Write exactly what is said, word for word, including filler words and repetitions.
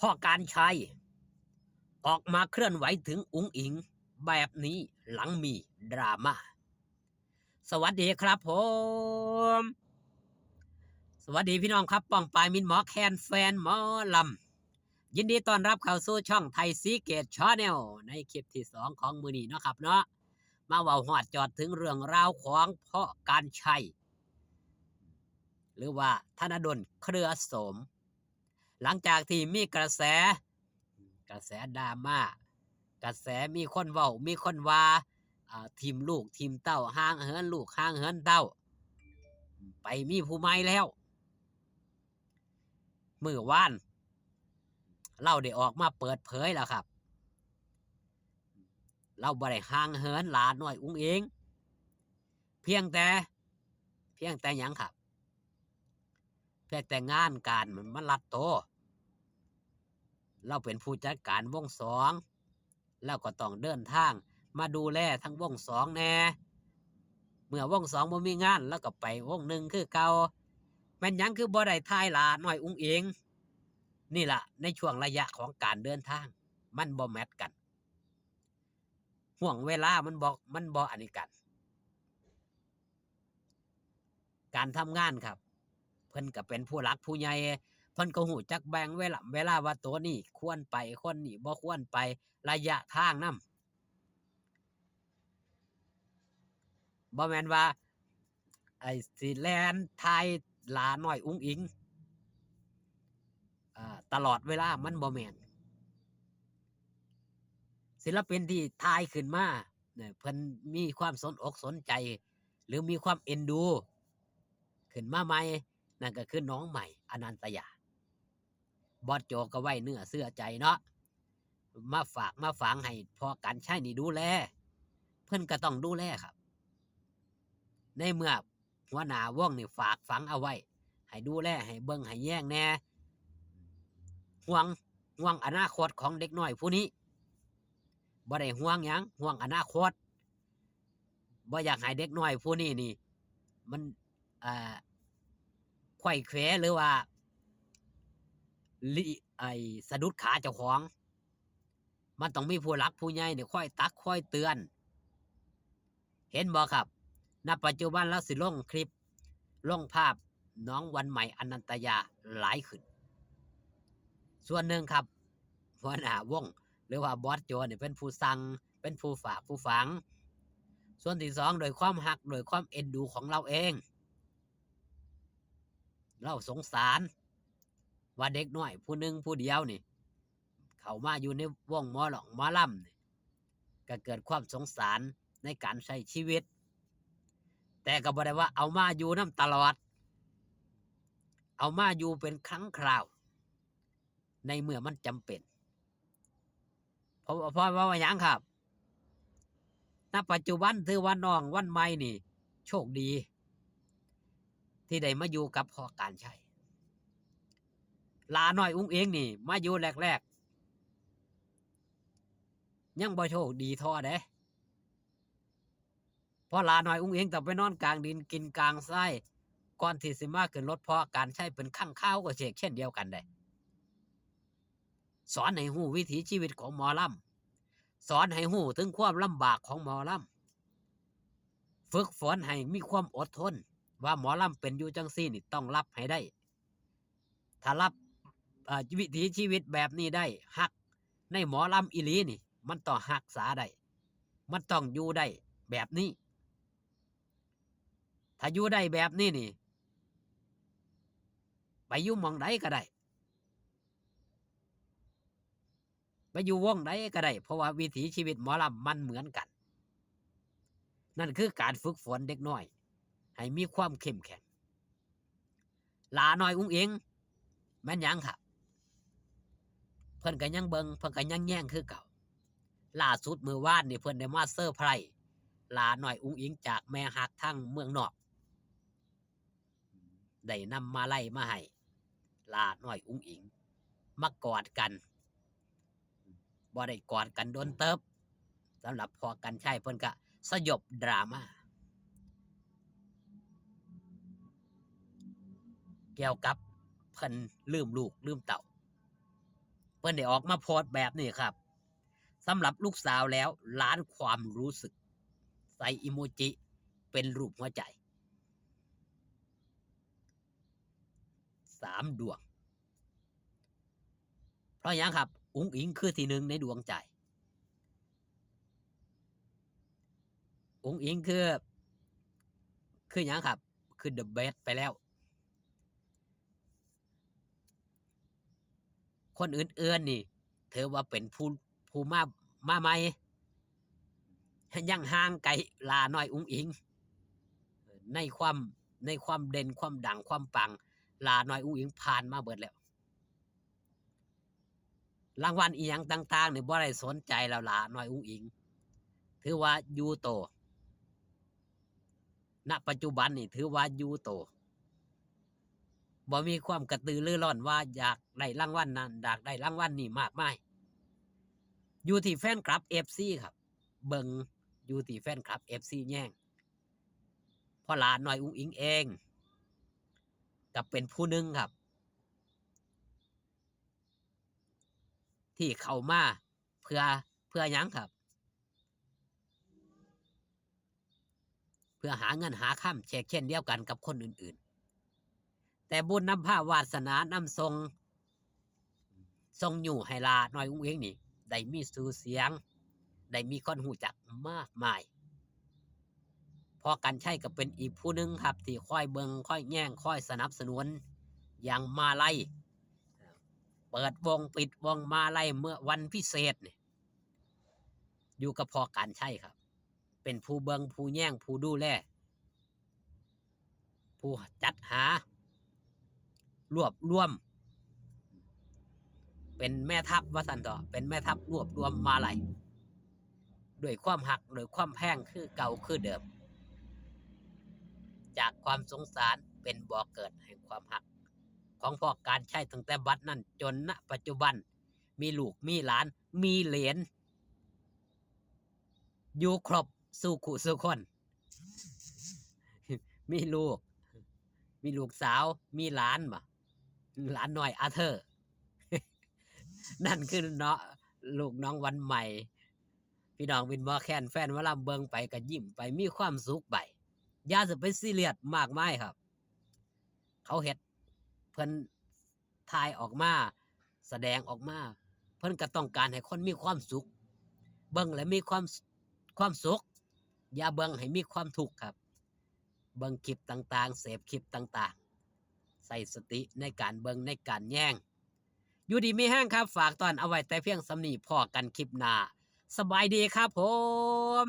พ่อกานต์ชัย ออกมาเคลื่อนไหวถึงอุ๋งอิ๋งแบบนี้หลังมีดราม่า สวัสดีครับผม สวัสดีพี่น้องครับ ป้องปายมิตรหมอแคน แฟนหมอลำ ยินดีต้อนรับเข้าสู่ช่องไทยซีเกตชาแนล ในคลิปที่สองของมื้อนี้เนาะครับเนาะ มาเว้าฮอดจอดถึงเรื่องราวของพ่อกานต์ชัย หรือว่าธนดลเครือโสม หลังจากที่มีกระแส กระแสดราม่า กระแสมีคนเว้า มีคนว่า อ่า ถิ่มลูกถิ่มเต้า ห่างเหินลูกห่างเหินเต้า ไปมีผู้ใหม่แล้ว มื้อวาน ลาวได้ออกมาเปิดเผยแล้วครับ ลาวบ่ได้ห่างเหินหลาน้อยอุ๋งอิ๋ง เพียงแต่ เพียงแต่หยังครับ เพียงแต่งานการมัน มันรัดโต ลาวเป็นผู้จัดการวงสอง ลาวก็ต้องเดินทางมาดูแลทั้งวงสองแหน่ เมื่อวงสองบ่มีงาน ลาวก็ไปวงหนึ่งคือเก่า แม่นหยังคือบ่ได้ถ่ายหลาน้อยอุ๋งอิ๋ง นี่ล่ะ ในช่วงระยะของการเดินทาง มันบ่แมตช์กัน ห่วงเวลามันบ่ มันบ่อันนี้กัน การทำงานครับ เพิ่นก็เป็นผู้หลักผู้ใหญ่ เพิ่นก็ฮู้จักแบ่งเวลา เวลาว่าโตนี้ควรไป คนนี้บ่ควรไป ระยะทางนำ บ่แม่นว่า ไอ้สิแล่นถ่ายหลาน้อยอุ๋งอิ๋ง อ่า ตลอดเวลา มันบ่แม่น ศิลปินที่ถ่ายขึ้นมาเนี่ย เพิ่นมีความสนอกสนใจ หรือมีความเอ็นดู ขึ้นมาใหม่ นั่นก็คือน้องใหม่ อนันตยา บอสโจก็ไว้เนื้อเชื่อใจเนาะ มาฝากมาฝังให้พ่อกานต์ชัยนี่ดูแล เพิ่นก็ต้องดูแลครับ ในเมื่อหัวหน้าวงนี่ฝากฝังเอาไว้ ให้ดูแล ให้เบิ่งให้แยงแหน่ ห่วง ห่วงอนาคตของเด็กน้อยผู้นี้ บ่ได้ห่วงหยัง ห่วงอนาคต บ่อยากให้เด็กน้อยผู้นี้นี่ มัน อ่า ไขว้เขวหรือว่า ลิ ไอ้ สะดุดขาเจ้าของ มันต้องมีผู้หลักผู้ใหญ่นี่คอยตักคอยเตือน เห็นบ่ครับ ณ ปัจจุบันลาวสิลงคลิป ลงภาพน้องวันใหม่ อนันตยาหลายขึ้น ส่วนหนึ่งครับ หัวหน้าวง หรือว่าบอสโจนี่เป็นผู้สั่ง เป็นผู้ฝากผู้ฝัง ส่วนที่สอง โดยความฮัก โดยความเอ็นดูของลาวเอง ลาวสงสาร ว่าเด็กน้อยผู้หนึ่งผู้เดียวนี่ เข้ามาอยู่ในวงหมอร้องหมอลำนี่ ก็เกิดความสงสารในการใช้ชีวิต แต่ก็บ่ได้ว่าเอามาอยู่นำตลอด เอามาอยู่เป็นครั้งคราว ในเมื่อมันจำเป็น เพราะว่า เพราะว่าหยังครับ ณ ปัจจุบันถือว่าน้องวันใหม่นี่ โชคดี ที่ได้มาอยู่กับพ่อกานต์ชัย หลาน้อยอุ๋งอิ๋งนี่ มาอยู่แรกๆ ยังบ่โชคดีเท่าเด้ เพราะหลาน้อยอุ๋งอิ๋งต้องไปนอนกลางดินกินกลางทราย ก่อนที่สิมาขึ้นรถพ่อกานต์ชัยเป็นครั้งคราวก็เช่น เช่นเดียวกันเด้ สอนให้ฮู้วิถีชีวิตของหมอลำ สอนให้ฮู้ถึงความลำบากของหมอลำ ฝึกฝนให้มีความอดทน ว่าหมอลำเป็นอยู่จังซี่นี่ต้องรับให้ได้ ถ้ารับ อ่า วิถีชีวิตแบบนี้ได้ ฮักในหมอลำอีหลีนี่ มันต้องฮักษาได้ มันต้องอยู่ได้แบบนี้ ถ้าอยู่ได้แบบนี้นี่ ไปอยู่หม่องใดก็ได้ ไปอยู่วงใดก็ได้ เพราะว่าวิถีชีวิตหมอลำมันเหมือนกัน นั่นคือการฝึกฝนเด็กน้อย ให้มีความเข้มแข็ง หลาน้อยอุ๋งอิ๋ง แม่นหยังครับ เพิ่นก็ยังเบิ่ง เพิ่นก็ยังแยงคือเก่า ล่าสุดมื้อวานนี่เพิ่นได้มาเซอร์ไพรส์หลาน้อยอุ๋งอิ๋งจากแม่ฮักทางเมืองนอก ได้นำมาลัยมาให้หลาน้อยอุ๋งอิ๋ง มากอดกัน บ่ได้กอดกันโดนเติบ สำหรับพ่อกานต์ชัยเพิ่นก็สยบดราม่า เกี่ยวกับเพิ่นลืมลูกลืมเต้า เพิ่นได้ออกมาโพสต์แบบนี้ครับ สำหรับลูกสาวแล้ว ล้านความรู้สึก ใส่อีโมจิเป็นรูปหัวใจ สามดวง เพราะหยังครับ อุ๋งอิ๋งคือที่หนึ่งในดวงใจ อุ๋งอิ๋งคือ คือหยังครับ คือ the best ไปแล้ว คนอื่นๆนี่ ถือว่าเป็นผู้ ผู้มา มาใหม่ ยังห่างไกลหล้าน้อยอุ๋งอิ๋ง ในความ ในความเด่น ความดัง ความปัง หล้าน้อยอุ๋งอิ๋งผ่านมาเบิดแล้ว รางวัลอีหยังต่างๆนี่บ่ได้สนใจแล้ว หล้าน้อยอุ๋งอิ๋ง ถือว่าอยู่โต ณ ปัจจุบันนี่ถือว่าอยู่โต บ่มีความกระตือรือร้นว่าอยากได้รางวัลนั้น อยากได้รางวัลนี้มากมาย อยู่ที่แฟนคลับ เอฟซี ครับ เบิ่งอยู่ที่แฟนคลับ เอฟซี แย่ง เพราะหล้าน้อยอุ๋งอิ๋งเอง ก็เป็นผู้หนึ่งครับ ที่เข้ามาเพื่อ เพื่อหยังครับ เพื่อหาเงินหาคำเช่นเดียวกันกับคนอื่นๆ แต่บุญนำพาวาสนานำส่ง ส่งยู้ให้หล้าน้อยอุ๋งอิ๋งนี่ ได้มีชื่อเสียง ได้มีคนรู้จักมากมาย พ่อกรรชัยก็เป็นอีกผู้หนึ่งครับ ที่คอยเบิ่ง คอยแย่ง คอยสนับสนุน อย่างมาลัย เปิดวง ปิดวงมาลัยเมื่อวันพิเศษนี่ อยู่กับพ่อกรรชัยครับ เป็นผู้เบิ่ง ผู้แย่ง ผู้ดูแล ผู้จัดหา รวบรวม เป็นแม่ทัพว่าซั่นเถาะ เป็นแม่ทัพรวบรวมมาลัย ด้วยความฮัก ด้วยความแพงคือเก่าคือเดิม จากความสงสารเป็นบ่อเกิดแห่งความฮัก ของพ่อกรรชัยตั้งแต่บัดนั้นจน ณ ปัจจุบัน มีลูก มีหลาน มีเหลน อยู่ครบสู่คู่สู่คน มีลูก มีลูกสาว มีหลานบ่ หลานน้อยอาเธอร์ นั่นคือเนาะ ลูกน้องวันใหม่ พี่น้องวินมอแคน แฟนหมอลำเบิ่งไปก็ยิ้มไป มีความสุขไป อย่าสิไปซีเรียสมากมายครับ เขาเฮ็ด เพิ่นถ่ายออกมา แสดงออกมา เพิ่นก็ต้องการให้คนมีความสุข เบิ่งแล้วมีความ ความสุข อย่าเบิ่งให้มีความทุกข์ครับ เบิ่งคลิปต่างๆ เสพคลิปต่างๆ ใส่สติในการเบิ่ง ในการแย่ง อยู่ดีมีแฮงครับ ฝากตอนเอาไว้แต่เพียงส่ำนี้ พ้อกันคลิปหน้า สบายดีครับผม